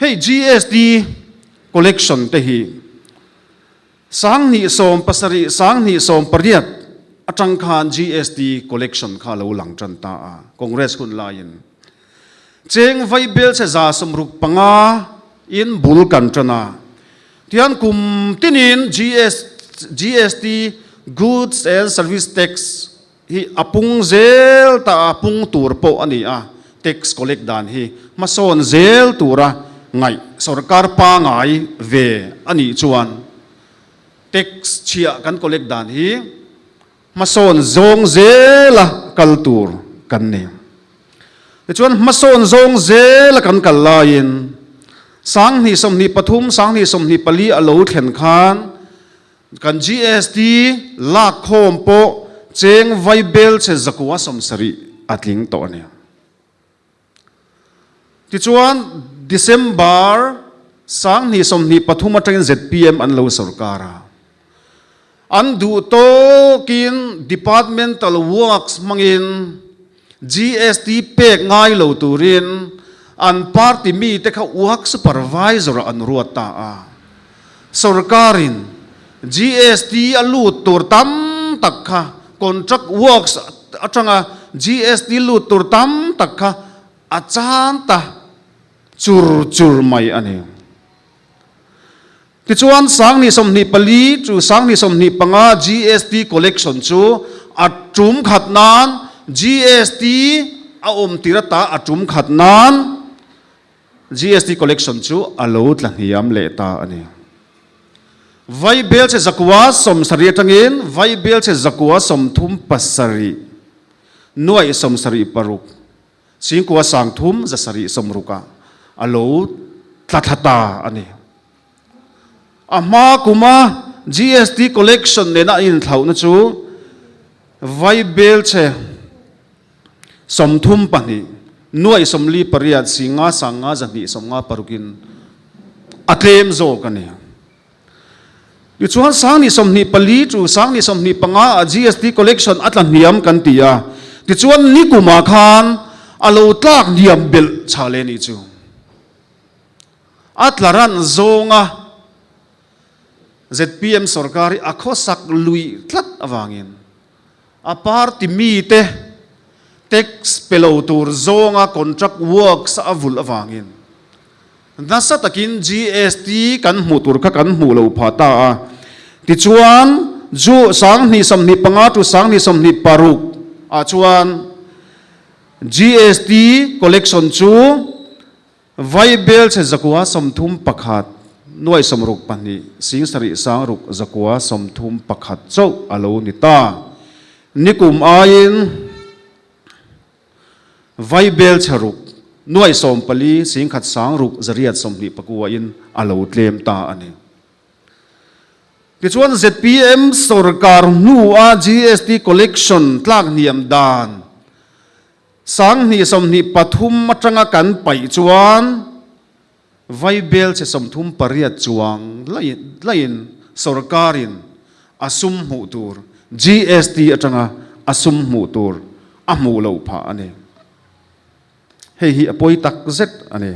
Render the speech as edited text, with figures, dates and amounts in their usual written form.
Hei GST collection te hi 2017, 2018 atang khan GST collection kha lo lang tan ta a, Congress hun laiin. Cheng vaibel che 65 in bul kan tan a. Tian kum tinin GS, GST, Goods and Service Tax, hi a pung zel ta a, pung tur pawh a ni a, tax collect dan hi hmasawn zel tura ngaih sorkar pangai ve a nih chuan tax chhiah kan collect dan hi hmasawn zawng zela kal tur kan ni. Tichuan hmasawn zawng zela kan kal laiin 2023, 2024 a lo thlen khan Kan GST lak khawm pawh cheng vai bel che 170 a tling tawh a ni. Tichuan, December 2023 atangin zpm an lo sorkar a. An duh tawkin departmental works hmangin GST pek ngai lo turin an party mite kha work supervisor ah an ruat ta a. Sorkarin GST a lut tur tam tak kha contract works atanga GST lut tur tam tak kha a chan ta chur chur mai a ni. Tichuan, 2024 chu 2025 GST collection chu a tum khat nan GST a awm tir ata a tum khat nan GST collection chu a lo tla hniam leh ta a ni. Vaibel che 170 atangin vaibel che 137 nuaih 76 Singkua 360 760 ah a lo tla thla ta a ni. A hma kuma GST collection nena a inthlauhna chu vaibel che 32 nuaih 48 singa sanga 200 56 in a tlem zawk a ni. Tichuan 2024 chu 2025 ah GST collection a tla hniam kan ti a, tichuan nikumah khan a lo tlak hniam belh chha le nih chu. A tla ran zawnga zpm sorkar hi a khawsak lui tlat avangin a party mite tax pe lo tur zawnga contract works a vulh avangin nasa takin GST kan hmuh tur kha kan hmuh lo phah ta a. Tichuan, ju 2025 to 2026 ah chuan GST collection chu Vaibel che 131 nuai 62 7 6 131 chauh a lo ni ta. Nikum aiin vaibel che ruk nuai 14 1 6 829 in a lo tlem ta a ni. Tichuan zpm sorkar hnua GST collection tlak hniam dan 2023 atanga kan paih chuan vaibel che 38 chuang laiin sorkarin a sum hmuh tur GST atanga a sum hmuh tur a hmuh loh phah a ni. Hei hi a pawi tak zet a ni.